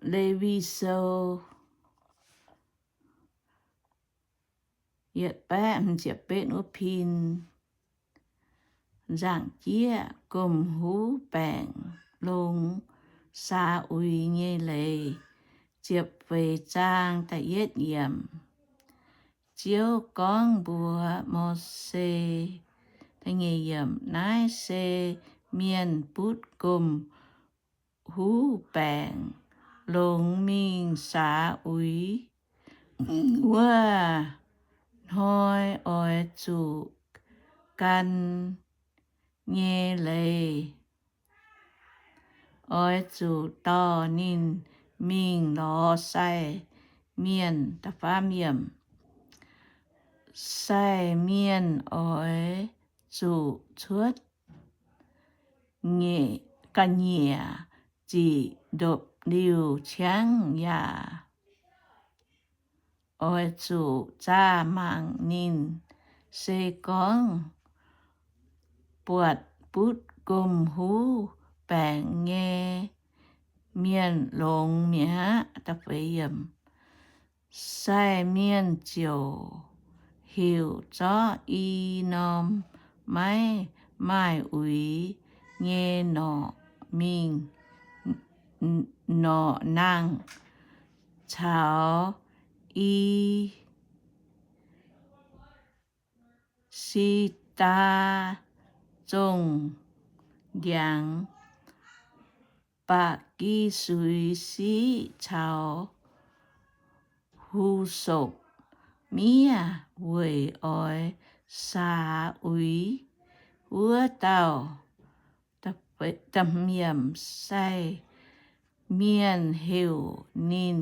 Lewi Sou yietc baeqv hmz ziepc betv wuov pin. Nzaangc jieqv, gomh huv baengc longx saax uix nyei leiz. Ziepc feix zaang da'yietv yiemc. Ziouv gorngv mbuox Mose, da'nyeic yiemc, Naaiv se mienh butv gomh huv baengc longx mingh saax uix wuov hnoi oix zuqc gan nyei leiz. Oix zuqc dorh ninh mingh lorz sai mienh. Da'faam yiemc. Sai mienh oix zuqc cuotv ga'nyiec ziqc ndopv-liuh ciangv yaac oix zuqc zaah mangc ninh. Se gorngv buatc butv gomh huv baengc nyei mienh longx mi'aqv. Sai mienh ziouc heuc zorqv i norm maiv maaih uix nyei norqc mingh, norqc nangh caux i si^ndaa zongh ndiangx, ba'gi suix siqv caux hu^sopc miev weic oix saax uix wuov dauh. Sai mienh heuc ninh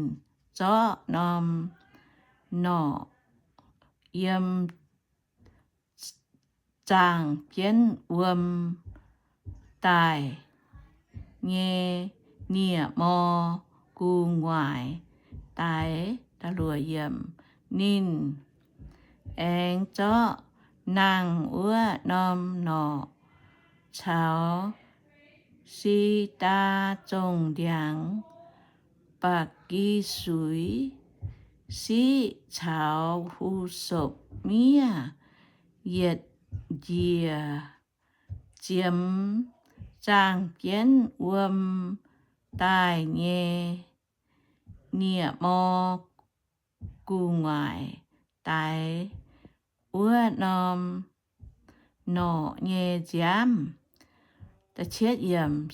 zorqv norm norqc yiem zaangh jienv wuom daaih nyei nie-mor gu'nguaaic daix. Ninh aengx zorqv nangh wuov norm norqc caux si^ndaa zongh ndiangx, ba'gi suix siqv caux hu^sopc miev yietc njiec ziemx zaangh jienv wuom daaih nyei nie-mor gu'nguaaic daix wuov norm norqc nyei nziaamv.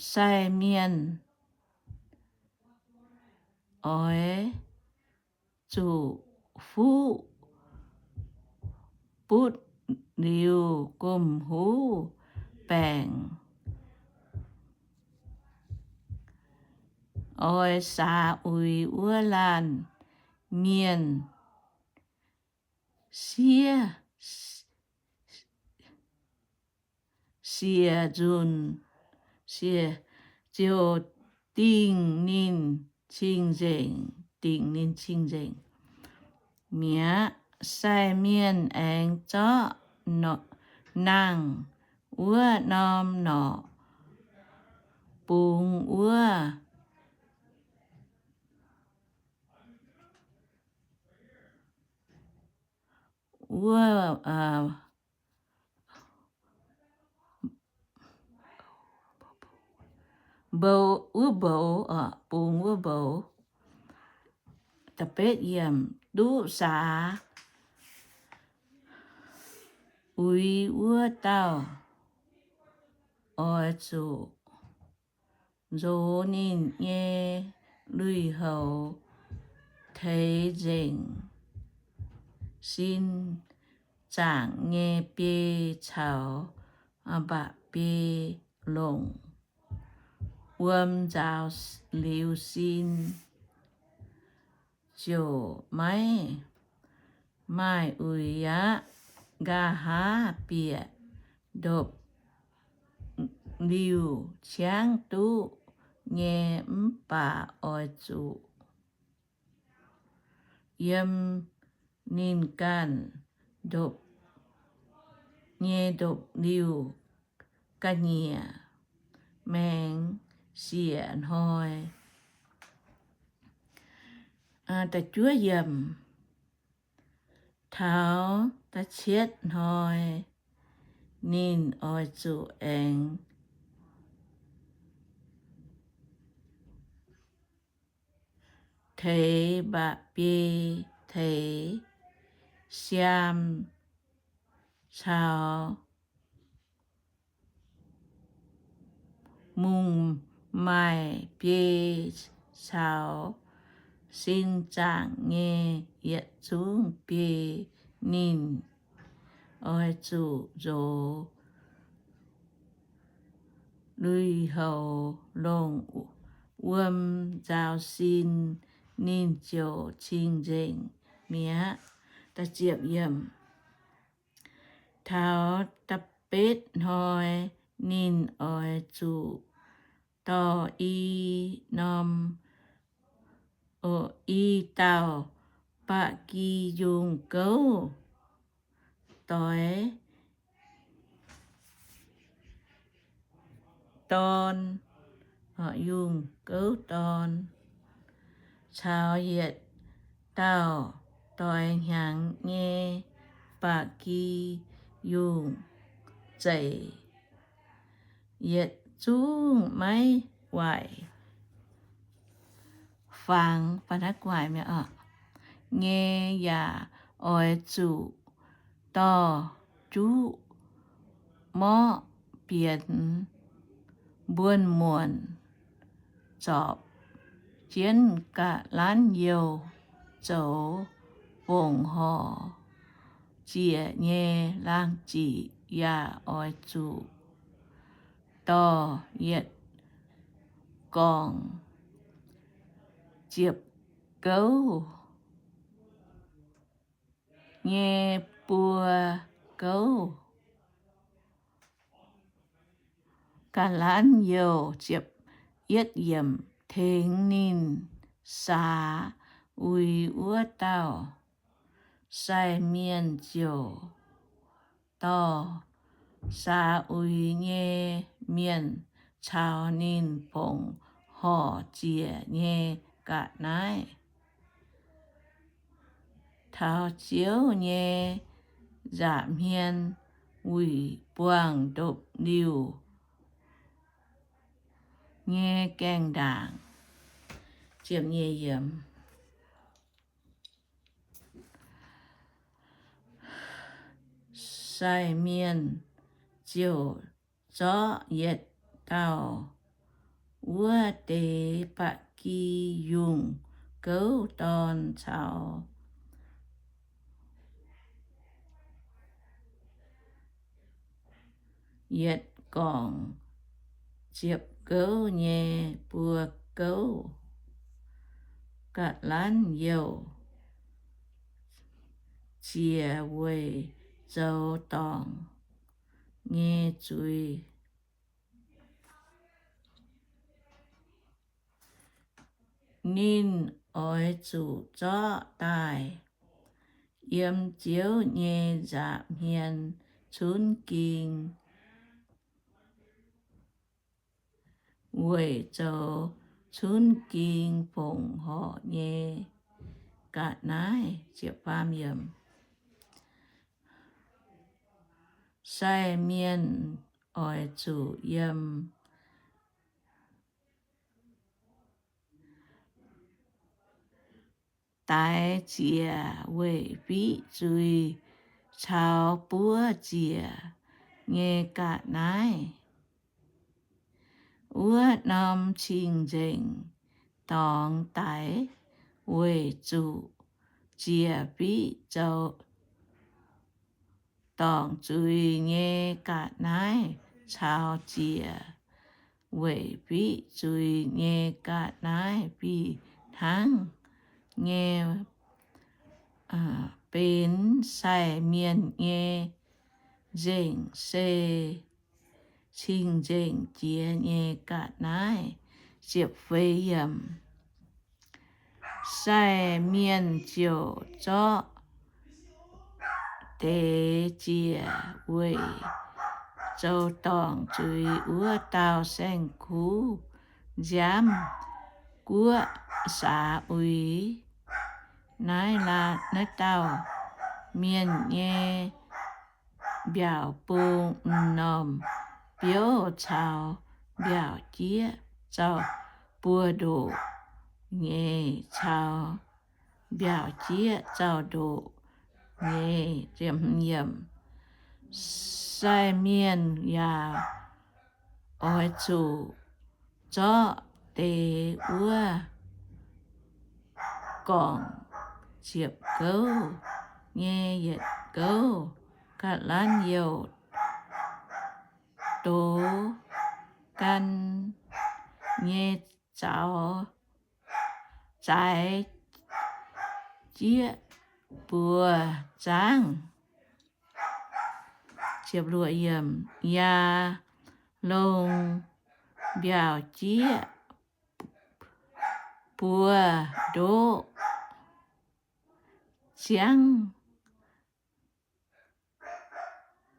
Sai mienh oix zuqc fuqv butv liuz gomh huv baengc oix saax uix wuov laanh mienh siev, siec nzunc, ziouc dingh ninh cing-nzengc, dingc ninh cing-nzengc mi'aqv. Sai mienh aengx zorqv nangh wuov norm norqc bungx wuov, wuov, mbou, wuov mbou, bungx wuov mbou. Duqv saax uix wuov dauh oix zuqc nzox ninh nyei lui-houx teix nzengc sin zaangc nyei biei caux mba'biei longc. Wuom nzaaux liuz sin ziouc maiv maaih uix aqv. Nqa'haav bieqc ndopv-liuh ciangv duqv nyei mv baac oix zuqc yiem ninh ganh nyei ndopv-liuh ga'nyiec maengx siec hnoi. Taux da'cietv hnoi ninh oix zuqc aengx teix mba'biei, teix siaam caux mungz maaih biei caux sin zaangc nyei yietc zungv biei. Ninh oix zuqc nzox lui-houx longc wuom nzaaux sin, ninh ziouc cing-nzengc mi'aqv. Taux da'betv hnoi ninh oix zuqc dorh i norm, i dauh ba'gi yungh gouv doix dorn, yungh gouv dorn, caux yietc dauh doix hnyangx nyei ba'gi yungh zeic, yietc zungv maiv waaic fangx nyei, yaac oix zuqc dorh juqv morqv bienx mbuonx-muonc zorpc jienv ga'lanv youh zoux fongc horc ziec nyei laangh ziqc. Yaac oix zuqc dorh yietc gorngc ziepc gouv nyei buo gouv ga'lanv youh. Tengx ninh saax uix wuov dauh sai mienh ziouc dorh saax uix nyei mienh caux ninh fongc horc ziec nyei ga'naaiv taux Ziouv nyei nza'hmien wuic buangh ndopv-liuh nyei gaengh ndaangc. Sai mienh ziouc zorqv yietc dauh wuov deix ba'gi yungh gouv dorn caux yietc gorngc ziepc gouv nyei buo gouv ga'lanv youh, ziec weic zoux dorngc nyei zuiz. Ninh oix zuqc zorqv daaih yiem Ziouv nyei nza'hmien cunv ging, weic zoux cunv ging fongc horc nyei ga'naaiv. Sai mienh oix zuqc yiem daix ziec weic fiqv zuiz caux buov ziec nyei ga'naaiv. Wuov norm cing-nzengc dorngx daix weic zuqc ziec fiqv zoux dorngc zuiz nyei ga'naaiv caux ziec weic fiqv zuiz nyei ga'naaiv fih hnangv nyei benx sai mienh nyei nzengc, se cing-nzengc jiex nyei ga'naaiv. Sai mienh ziouc zorqv deix ziec weic zoux dorngc zuiz wuov dauh saeng-kuv nziaamv guoqv saax uix. naaiv laa, naaiv dauh mienh nyei mbiaauc bung m'normh biouv caux mbiaauc jieqv zaux buo ndoqc nyeiz caux mbiaauc jieqv zaux ndoqc nyeiz. Sai mienh yaac oix zuqc zorqv deix wuov gorngc ziepc gouv nyei yietc gouv ga'lanv youh douz gan nyei zaux zaaix jieqv buoz zaangv. Yaac longc mbiaauc jieqv buoz ndoqv ziangv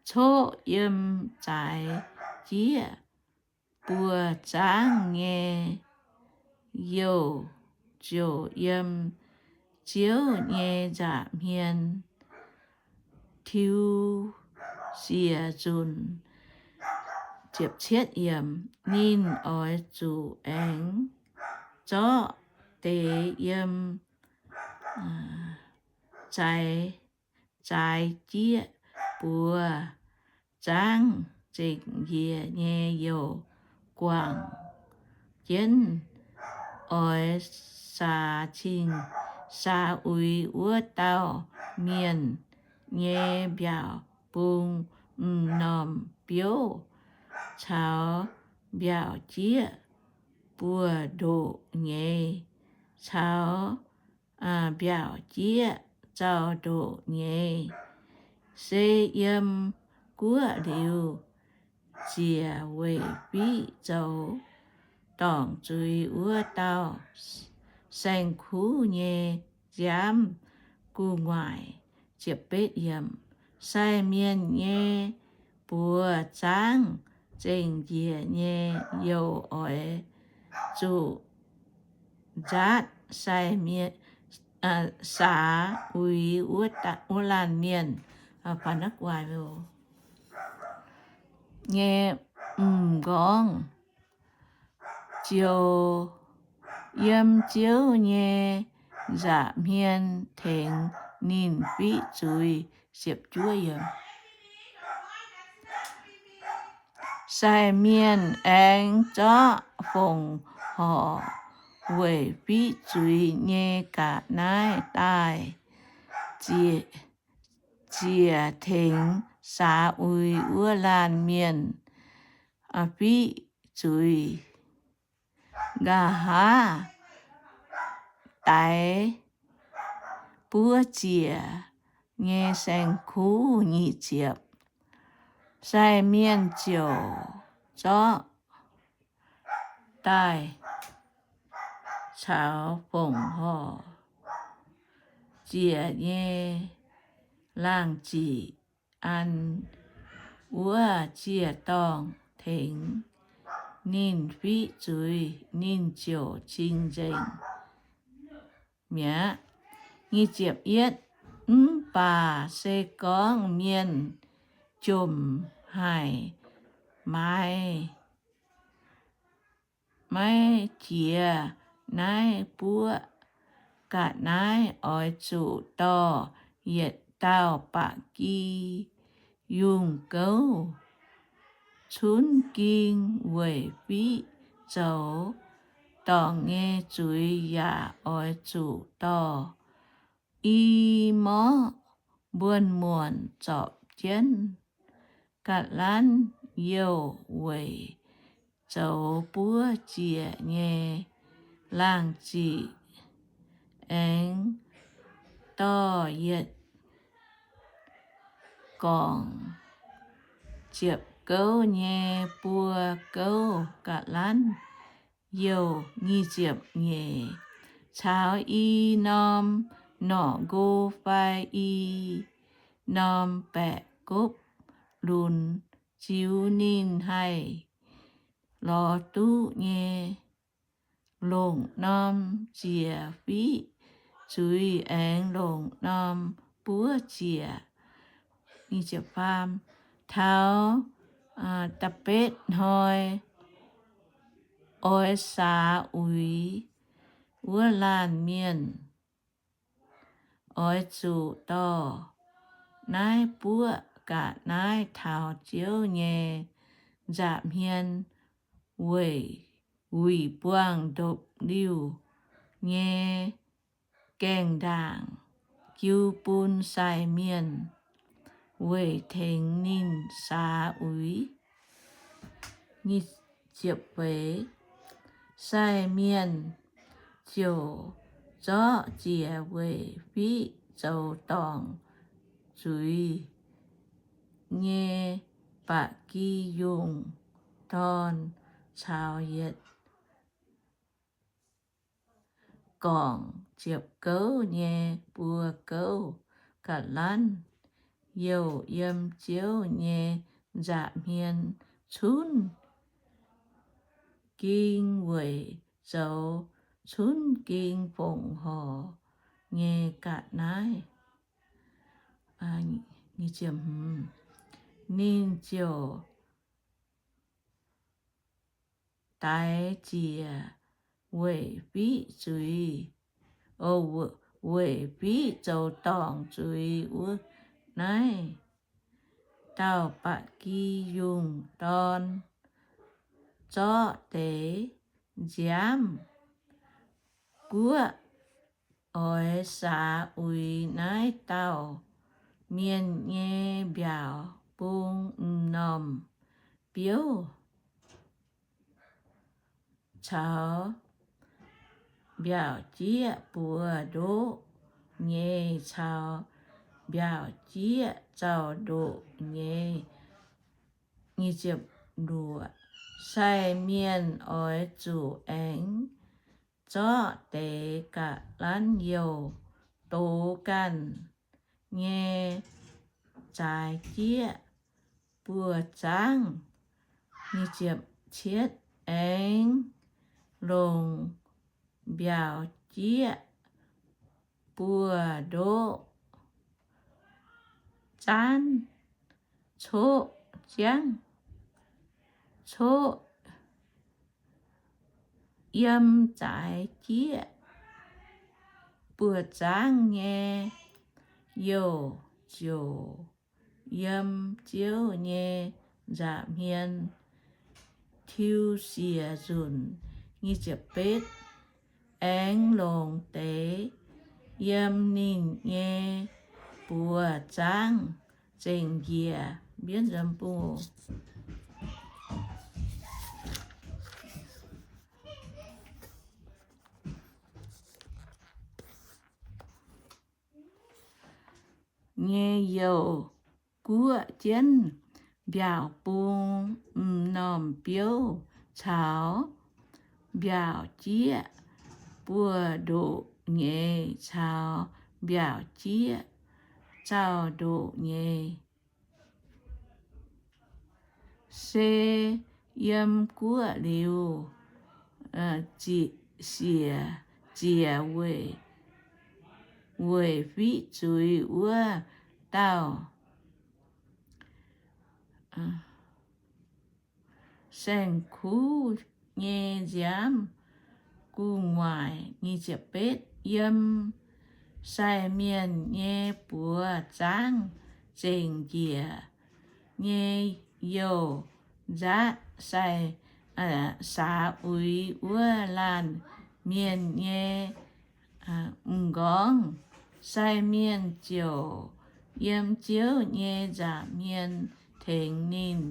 coqv yiem zaaix jieqv buoz zaangv nyei youh ziouc yiem Ziouv nyei nza'hmien tiuv siec nzunc. Ninh oix zuqc aengx zorqv deix yiem zaaix, zaaix jieqv buoz zaangv zengc njiec nyei youh guangc jienv. Oix saax cing saax uix wuov dauh mienh nyei mbiaauc bung m'normh biouv caux mbiaauc jieqv buoz ndoqc nyeiz caux mbiaauc jieqv zaux ndoqc nyeiz. Se yiem guoqv liuz ziec weic fiqv zoux dorngc zuiz wuov dauh saeng-kuv nyei nziaamv gu'nguaaic. Sai mienh nyei buoz zaangv zengc njiec nyei youh oix zuqc nzaatv sai mienh, saax uix wuov laanh mienh nyei m'nqorngv. Ziouc yiem Ziouv nyei nza'hmien tengx ninh fiqv zuiz. Sai mienh aengx zorqv fongc horc weic fiqv zuiz nyei ga'naaiv daaih ziec tengx saax uix wuov laanh mienh fiqv zuiz. Nqa'haav daix buov ziec nyei saeng-kuv. Nyic ziepc. Sai mienh ziouc zorqv daaih caux fongc horc ziec nyei laangh ziqc an wuov ziec-dorngh tengx ninh fiqv zuiz, ninh ziouc cing-nzengc mi'aqv. Mv baac se gorngv mienh jomc haic, maaiz maiv jiex naaiv buov ga'naaiv, oix zuqc dorh yietc dauh ba'gi yungh gouv cunv ging weic fiqv zoux dorngc nyei zuiz, yaac oix zuqc dorh i morv mbuonx-muonc zorpc jienv ga'lanv youh weic zoux buov ziec nyei laangh ziqc. Aengx dorh yietc gorngc ziepc gouv nyei buo gouv ga'lanv youh. Nyic ziepc nyeic, caux i norm norqc nqo fai i norm baeqc gopv lunx ziux ninh haih lorz duqv nyei. Longc norm ziec fiqv zuiz aengx longc norm buov ziec. Taux da'betv hnoi oix saax uix wuov laanh mienh, oix zuqc dorh naaiv buoqv ga'naaiv taux Ziouv nyei nza'hmien weic wuic buangh ndopv-liuh nyei gaengh ndaangc jiu bun sai mienh weic tengx ninh saax uix. Sai mienh ziouc zorqv ziec weic fiqv zoux dorngc zuiz nyei ba'gi yungh dorn caux yietc gorngc ziepc gouv nyei buo gouv ga'lanv youh yiem Ziouv nyei nza'hmien cunv ging weic zoux cunv ging fongc horc nyei ga'naaiv. Ninh ziouc daix ziec weic fiqv zuiz, weic fiqv zoux dorngc zuiz wuov naaiv dauh ba'gi yungh dorn, zorqv deix nziaamv guoqv oix saax uix naaiv dauh mienh nyei mbiaauc bung m'normh biouv caux mbiaauc jieqv buoz ndoqv nyei caux mbiaauc jieqv zaux ndoqv nyei. Sai mienh oix zuqc aengx zorqv deix ga'lanv youh dox ganh nyei zaaix jieqv buoz-zaangv, aengx longc mbiaauc jieqv buoz ndoqv zaanv coqv ziangv, coqv yiem zaaix jieqv buoz-zaangv nyei youh ziouc yiem Ziouv nyei nza'hmien tiuv siec nzunc. Aengx longc deix yiem ninh nyei buoz-zaangv zengc njiec. Mbienv nzom bung nyei youh guoqv jienv mbiaauc bung m'normh biouv caux mbiaauc jieqv buoz ndoqv nyeiz caux mbiaauc jieqv zaux ndoqv nyeiz. Se yiem guoqv liuz, ziec, ziec weic fiqv zuiz wuov dauh saeng-kuv nyei nziaamv gu'nguaaic. Yiem sai mienh nyei buoz-zaangv zengc njiec nyei youh nzatv sai, saax uix wuov laanh mienh nyei m'nqorngv. Sai mienh ziouc yiem Ziouv nyei nza'hmien tengx ninh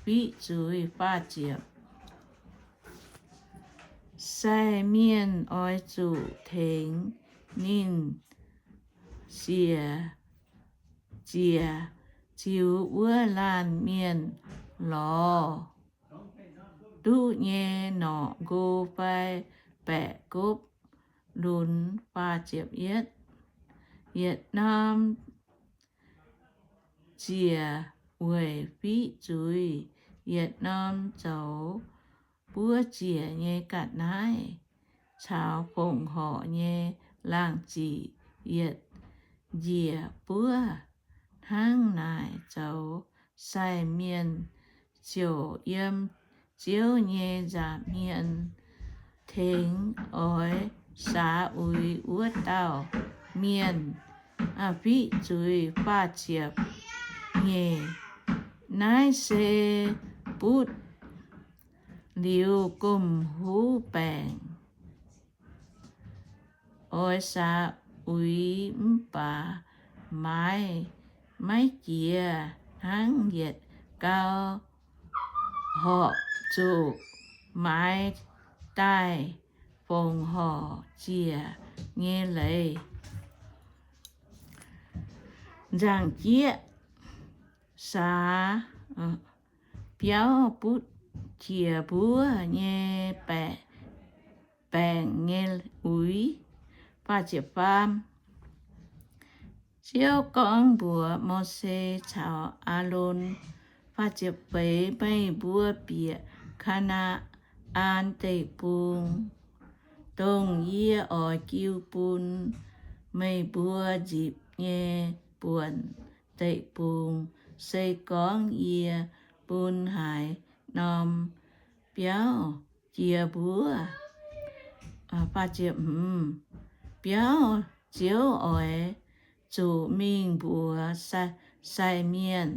fiqv zuiz. Faah ziepc. Sai mienh oix zuqc tengx ninh siec ziec ziux wuov laanh mienh lorz duqv nyei norqc nqo fai baeqc gopv lunx. Yietc norm ziec weic fiqv zuiz, yietc norm zoux buov ziec nyei ga'naaiv caux fongc horc nyei laangh ziqc yietc njiec buov. Hnangv naaic zoux sai mienh ziouc yiem Ziouv nyei nza'hmien tengx oix saax uix wuov dauh mienh fiqv zuiz. Faah ziepc nyeic. Naaiv se butv liuz gomh huv baengc oix saax uix mv baac maaiz maiv jiex hnangv yietc gau horpc zuqc maaiz daaih fongc horc ziec nyei leiz. Nzangc-jieqv saax biauv butv jiex mbuov nyei baengc nyei uix. Ziouv gorngv mbuox Mose caux Aalon, Faah ziepc feix. Meih mbuo bieqc Kaa^naa^an Deic-Bung, dongh yie oix jiu bun meih mbuo nzipc nyei buonc deic-bung, se gorngv yie bun haaix norm biauv jiex mbuov. Biauv Ziouv oix zuqc mingh mbuox sai mienh,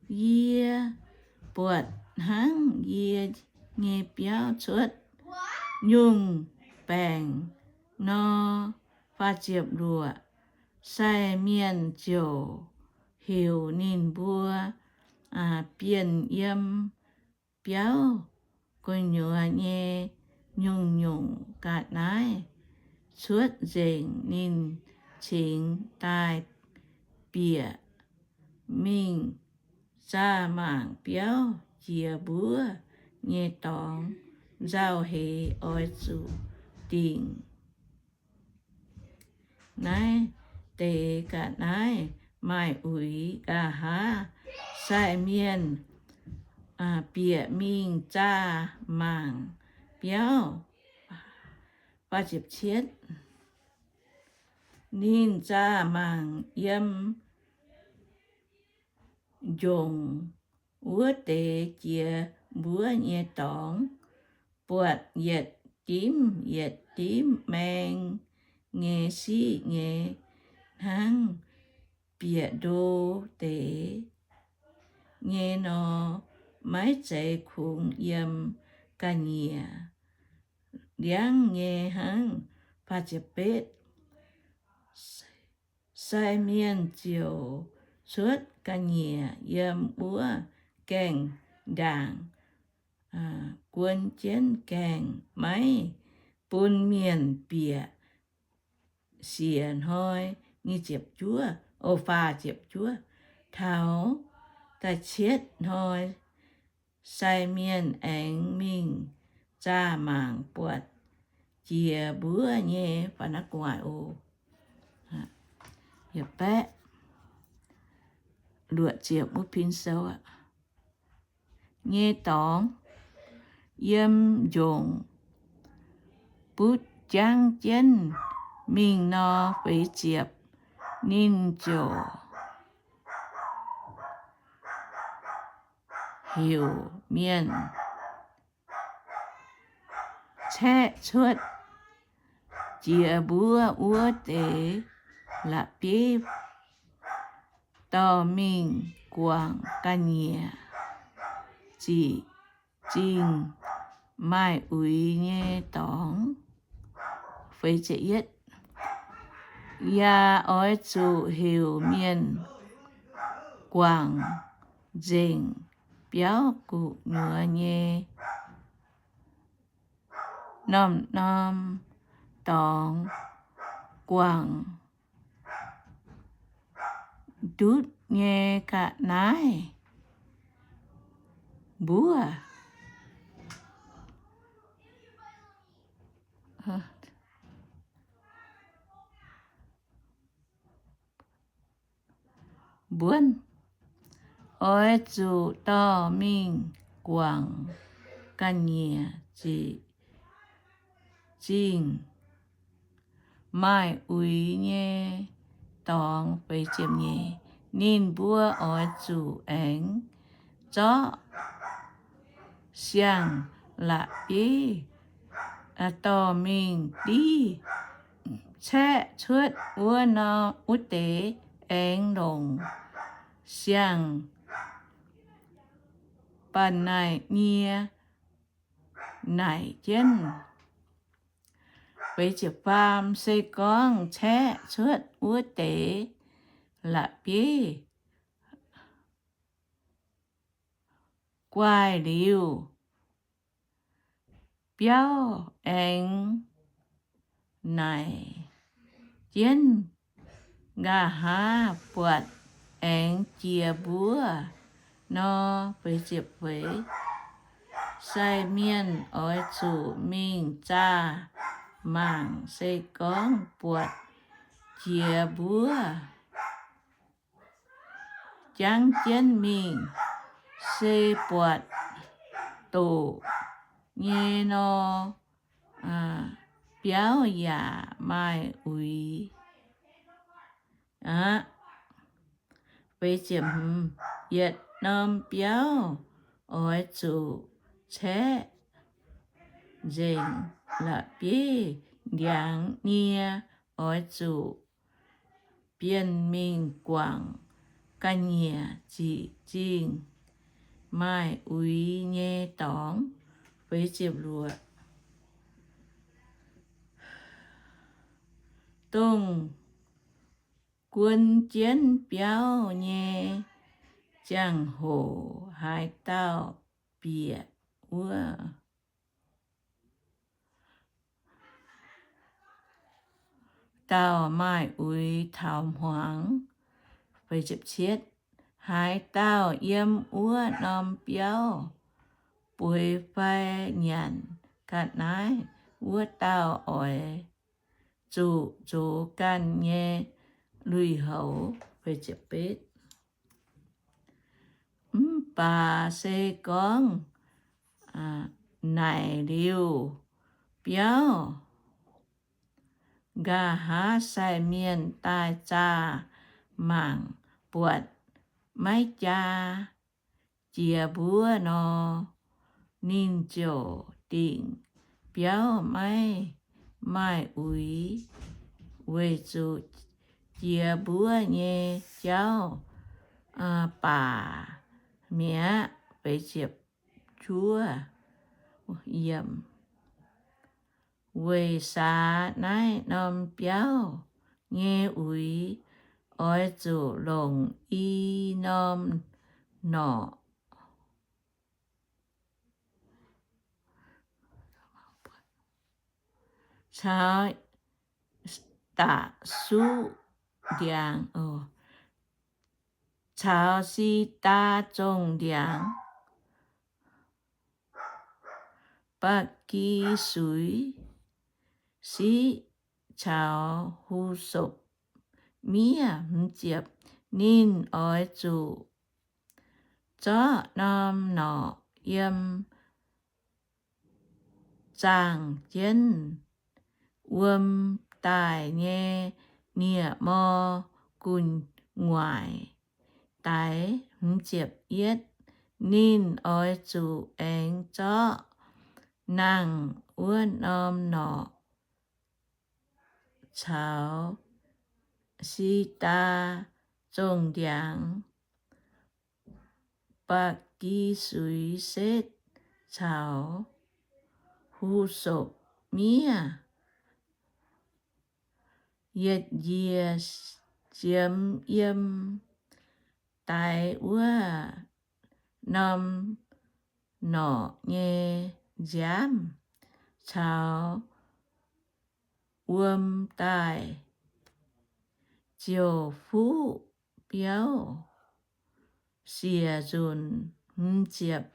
Yie buatc hnangv yie nyei biauv cuotv nyungc baengc nor. Faah ziepc luoqc. Sai mienh ziouc heuc ninh mbuo bienh yiem biauv gu'nyuoz nyei nyungc-nyungc ga'naaiv cuotv nzengc. Ninh cingx daaih bieqc mingh zaah mangc biauv jiex mbuov nyei dorngx. Nzauh heix oix zuqc dingc naaiv deix ga'naaiv maaih uix. Nqa'haav sai mienh bieqc mingh zaah mangc biauv. Ninh zaah mangc yiem njongc wuov deix jiex mbuov nyei dorngx, buatc yietc dimv yietc dimv maeng nyei siqv nyei hnangv bieqc ndo deix nyei nor, maiv zeiz kungx yiem ga'nyiec liangv nyei hnangv. Sai mienh ziouc cuotv ga'nyiec yiem wuov gaengh ndaangc guon jienv gaengh, maiv bun mienh bieqc siec hnoi. Nyic ziepc juov, o, faah ziepc juov. Taux da'cietv hnoi, sai mienh aengx mingh zaah mangc buatc jiex mbuov nyei, faaux naaiv gu'nguaaic oc, yietc baeqv luoqc ziepc wuov pin sou aqv, nyei dorngx yiem njongc butv jangv jienv mingh nor, feix ziepc, ninh ziouc heuc mienh caeqv cuotv jiex mbuov wuov deix la'bieiv dorh mingh guangc ga'nyiec ziqc zingh maaih uix nyei dorngx. Yaac oix zuqc heuc mienh guangc nzengc biauv gu'nyuoz nyei norm-norm dorngx, guangc ndutv nyei ga'naaiv mbuov. Mbuonv, oix zuqc dorh mingh guangc ga'nyiec ziqc zingh maaih uix nyei dorngx. Ninh mbuo oix zuqc aengx zorqv siang-la'bieiv dorh mingh div, caeqv cuotv wuov nor, wuov deix aengx longc siang-ba'naic nyie naic jienv. Faam, se gorngv caeqv cuotv wuov deix la'bieiv guaaih liuz, biauv aengx naaic jienv, nqa'haav buatc aengx jiex mbuov nor, sai mienh oix zuqc mingh zaah mangc. Se gorngv buatc jiex mbuov, jangv jienv mingh. Se buatc doqc nyei nor, biauv yaac maaih uix aqv. Yietc norm biauv oix zuqc caeqv nzengc la'bieiv ndiangx nyie, oix zuqc bienh mingh guangc ga'nyiec ziqc zingh maaih uix nyei dorngx. Dongh guon jienv biauv nyei ziangh hoc haaix dauh bieqc wuov dauh maaih uix taux hmuangx. Haaix dauh yiem wuov norm biauv bueix fai nyanc ga'naaiv, wuov dauh oix zuqc zoux ganh nyei lui-houx. Mv baac se gorngv naaic liuz biauv, nqa'haav sai mienh daaih zaah mangc buatc maiv jaa jiex mbuov nor, ninh ziouc dingc biauv maiv maaih uix, weic zuqc jiex mbuov nyei jauv baac mi'aqv. Weic saax naaiv norm biauv nyei uix oix zuqc longc i norm norqc caux da'suqv ndiangx, caux si^ndaa zongh ndiangx, ba'gi suix siqv caux hu^sopc miev. Ninh oix zuqc zorqv norm norqc yiem zaangh jienv wuom daaih nyei nie-mor gu'nguaaic daix. Ninh oix zuqc aengx zorqv nangh wuov norm norqc caux si^ndaa zongh ndiangx, ba'gi suix setv caux hu^sopc miev, yietc njiec ziemx yiem daix wuov norm norqc nyei nziaamv caux wuom daaih, ziouc fuqv biauv siec nzunc. Hmz ziepc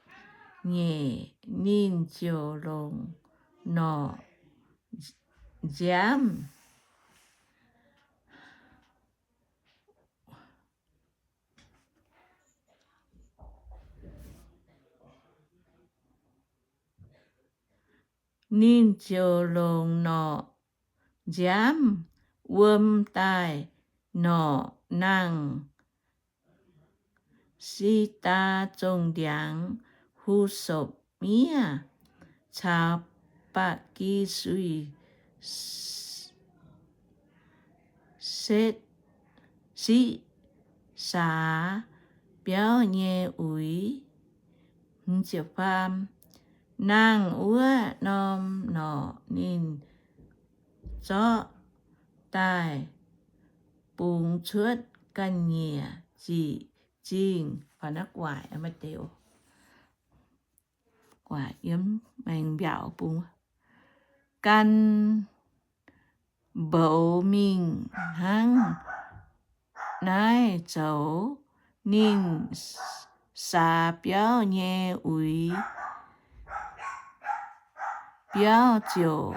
nyeic, ninh ziouc longc norqc nziaamv. Ninh ziouc longc norqc nziaamv wuom daaih norqc nangh Si^ndaa Zongh Ndiangx, Hu^sopc Miev, caux Ba'gi Suic, Setv, Siqv^saa biauv nyei uix. Nangh wuov norm norqc ninh zorqv daaih bungx cuotv ga'nyiec ziqc zingh, gan mboux mingh hnangv naaiv zoux, ninh saax biauv nyei uix, biauv ziouc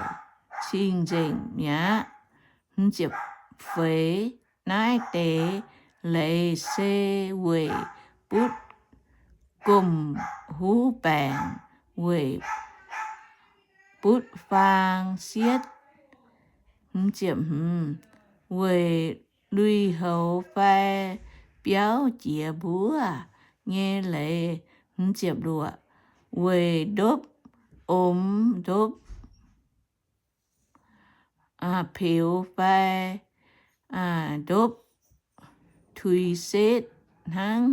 cing-nzengc mi'aqv. Feix, naaiv deix leiz se weic butv gomh huv baengc, weic butv faang sietv, weic lui-houx fai biauv jiex mbuov nyei leiz, weic ndopv omx ndopv peux fai ndopv tuix setv hnangv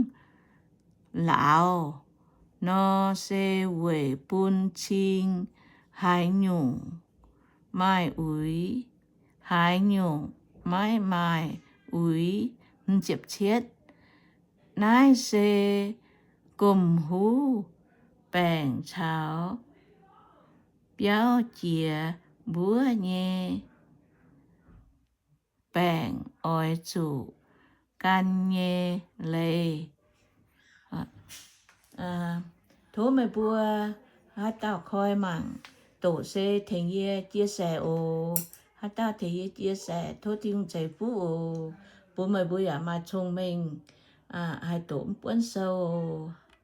lauz nor, se weic bun cing haaix nyungc maaih uix, haaix nyungc maiv maaih uix. Naaiv se gomh huv baengc caux biauv jiex mbuov nyei baengc oix zuqc gan nyei leiz. Tov meih mbuo haaix dauh koi mangc doqc se tengx yie chia sẻ oc. Haaix dauh tengx yie chia sẻ, tov Tin-Hungh ceix fuqv oc. Bun meih mbuo yaac maaih cong-mengh haih doqc mv buonv sou oc.